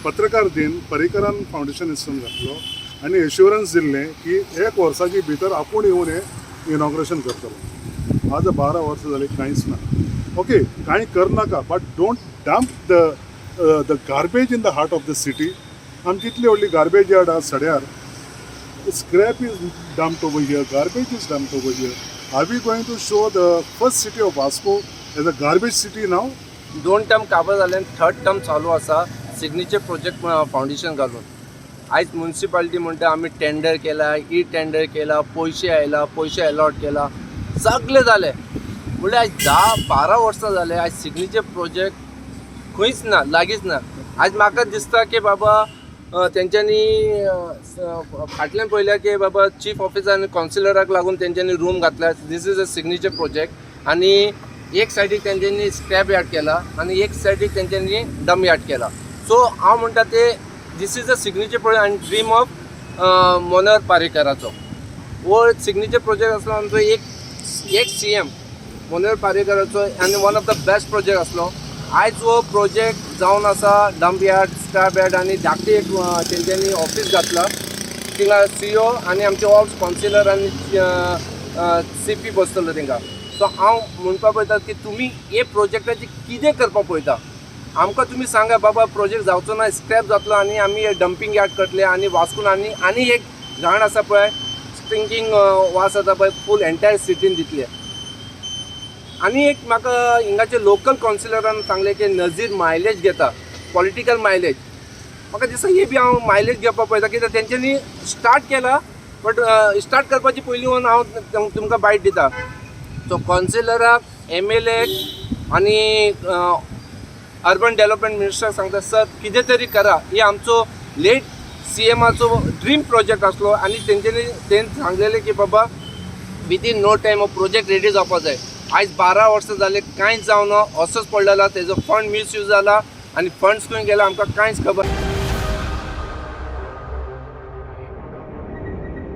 पत्रकार दिन पर्रीकरान foundation stone घातलो आनी एश्युरन्स दिल्लें की एक वर्साचे भितर आपूण येवन हें इनॉग्रेशन करतलो. आज 12 वर्सां जालीं, कांयच ना. ओके, कांय करनाका, but don't dump the garbage in the heart of the city. आमची इतली व्हडली गार्बेज यार्ड आसा सड्यार. Scrap is dumped over here, garbage is dumped over here. Are we going to show the first city of Vasco as a garbage city now? दोन term काबार जाले आनी third term चालू आसा सिग्नेचर प्रोजेक्ट फावंडेशन घालून. आयज municipality म्हणटा आमी टेंडर केला, ई टेंडर केला, पयशे आयला, पयशे अलॉट केला, सगळें जालें. म्हणल्यार आयज 10-12 वर्सां जाले, आयज सिग्नेचर प्रोजेक्ट खंयच ना, लागींच ना. आयज म्हाका दिसता की बाबा तेंच्यांनी फाटल्यान पळयल्या की बाबा चीफ ऑफिसर आनी कावन्सिलराक लागून तेंच्यांनी रूम घातल्या. This is a signature project आनी एक सायडीक तेंच्यांनी स्क्रॅप यार्ड केला आनी एक सायडीक तेंच्यांनी डंप यार्ड केला. सो हांव म्हणटा ते this is a signature project आनी ड्रीम ऑफ मनोहर पारेकराचो हो सिग्नेचर प्रोजेक्ट आसलो. आमचो एक एक सीएम मनोहर पारेकराचो आनी one of the best project आसलो. आयज हो प्रोजेक्ट जावन आसा डंप यार्ड, स्क्रॅप यार्ड आनी धाकटी एक तेंच्यांनी ऑफीस घातला. थिंगा सीओ आनी आमचे ऑल कावन्सिलर आनी सीपी बसतलो थिंगा. सो हांव म्हणपाक पळयता की तुमी हे प्रोजेक्टाचें कितें करपाक पळयता, आमकां तुमी सांगा. बाबा, प्रोजेक्ट जावचो ना, स्क्रॅप जातलो आनी आमी डंपींग यार्ड करतले आनी वास्कोन आनी आनी एक घाण आसा पळय, स्टिंकींग वास जाता पळय, फूल एंटायर सिटीन दितले. आनी एक म्हाका हिंगाचे लोकल कावन्सिलरान सांगलें की नजीर मायलेज घेता, पॉलिटिकल मायलेज. म्हाका दिसता हे बी हांव मायलेज घेवपाक पळयता, कित्याक तेंच्यांनी स्टार्ट केला, बट स्टार्ट करपाची पयलीं वचून हांव तुमकां बायट दिता. सो कावन्सिलराक, एमएलएक आनी अर्बन डेव्हलपमेंट मिनिस्टराक सांगता, सर, कितें तरी करा. ही आमचो लेट सीएमाचो ड्रीम प्रोजेक्ट आसलो आनी तेंच्यांनी तें सांगलेलें की बाबा विदीन नो टायम हो प्रोजेक्ट रेडी जावपा जाय. आयज 12 वर्सां जाले, कांयच जावना, असोच पडलेलो. तेजो फंड मिसयूज जाला आनी फंड्स खंय गेला आमकां कांयच खबर